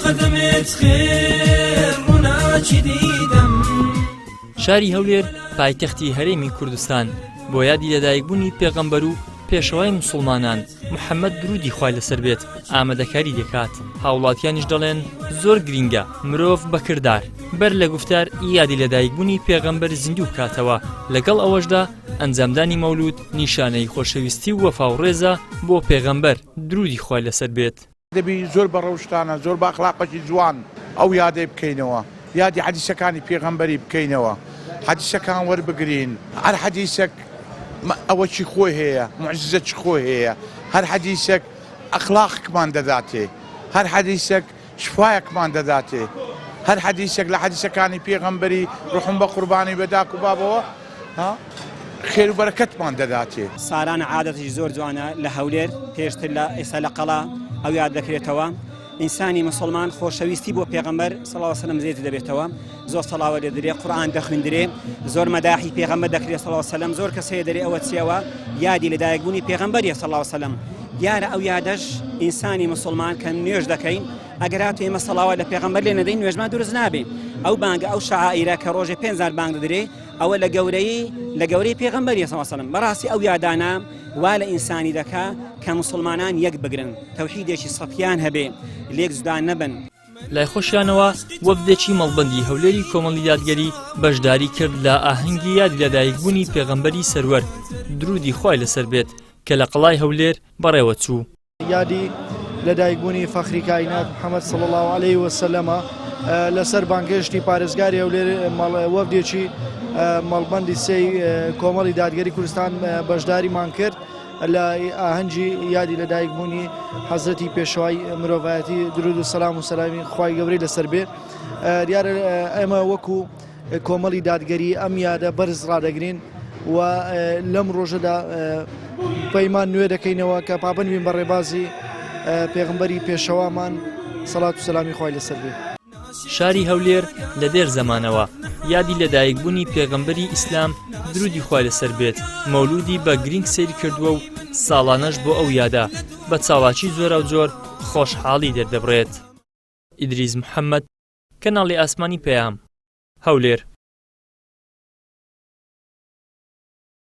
قەدەمێت خێر ڕووناکی دیدەم. شاری هەولێر پایتەختی هەرێمی کوردستان بۆ یادی لەدایکبوونی پێغەمبەر و پێشەوای مسوڵمانان محەممەد درودی خوای لەسەر بێت ئامادەکاری دەکات هاوڵاتیانیش دەڵێن زۆر گرینگە مرۆڤ بەکردار بەر لە گوفتار یادی لەدایکبوونی پێغەمبەر زیندوو بکاتەوە لەگەڵ ئەوەشدا ئەنجامدانی مەولود نیشانەی خۆشەویستی و وەفا و ڕێزە بۆ پێغەمبەر درودی خوای لەسەر بێت. دەبی زۆر بە ڕەوشتانە زۆر بە ئەخلاقەکی جوان ئەو یادەی بکەینەوە یادی حەدیسەکانی پێغەمبەری بکەینەوە حەدیسەکان وەربگرین هەر حەدیسەک ئەوەکی خۆی هەیە موعجیزەکی خۆی هەیە هەر حەدیسەک ئەخلاقکمان دەداتێ هەر حەدیسەک شفایەکمان دەداتێ هەر حەدیسێک لە حەدیسەکانی پێغەمبەری ڕوحم بە قوربانی بە داک و بابەوە خێر و بەرەکەتمان دەداتێ. سالانە عادەتێکی زۆر جوانە لە هەولێر پێشتر لە ئێستا لە قەڵا ئەو یاد دەکرێتەوە ئینسانی مسلمان خۆشەویستی بۆ پێغەمبەر صلی الله علیه و سلم زیاتر دەبێتەوە زۆر سەڵاوە لێ درێ قورئان دەخوێندرێ زۆر مەداحی پێغەمبەر دەکرێ صلی الله علیه و سلم زۆر کەس هەیە دەرێ ئەوە چیەوە یادی لەدایکبوونی پێغەمبەریە صلی الله علیه و سلم دیارە ئەو یادەش ئینسانی مسلمان کە نوێژ دەکەین ئەگەر هاتو ئێمە سەڵاوات لە پێغەمبەر لێ نەدەین نوێژمان دروست نابێ ئەو بانگە ئەو شعائرە کە ڕۆژێ پێنج جار بانگ دەدرێ ئەوە لە گەورەی لە گەورەی پێغەمبەری صلی الله علیه و سلم بەڕاستی ئەو یادانە وا لە ئینسانی دەکا کە مسلمانان یەک بگرن تەوحیدێکی سەفیان هەبێ لێک جودا نەبن. لای خۆشیانەوە وەفدێکی مەڵبەندی هەولێری کۆمەڵی دادگەری بەشداری کرد لە ئاهەنگی یادی لەدایکبوونی پێغەمبەری سەروەر درودی خوای لەسەر بێت کە لە قەڵای هەولێر بەڕێوەچوو. یادی لەدایکبوونی فەخری کائینات محەممەد صلی اللە علیه وسلمە لەسەر بانگهێشتی پارێزگاری هەولێر وەفدێکی مەڵبەندی سێی کۆمەڵی دادگەری کوردستان بەشداریمان کرد لە ئاهەنگی یادی لەدایکبوونی حەزرەتی پێشەوای مرۆڤایەتی درود و سەلام و سەلامی خوای گەورەی لەسەر بێ دیارە ئێمە وەکو کۆمەڵی دادگەری ئەم یادە بەرز ڕادەگرین و لەم ڕۆژەدا پەیمان نوێ دەکەینەوە کە پابەند بین بە ڕێبازی پێغمبەری پێشەوامان سەڵات و سەلامی خوای لەسەر بێ. شاری هەولێر لە دێر زەمانەوە یادی لەدایکبوونی پێغەمبەری ئیسلام درودی خوای لەسەر بێت مەولودی بە گرینگ سەیر کردووە و ساڵانەش بۆ ئەو یادە بە چاڵاکی جۆراوجۆر خۆشحاڵی دەردەبڕێت. ئیدریس محەمەد، کەناڵی ئاسمانی پەیام، هەولێر.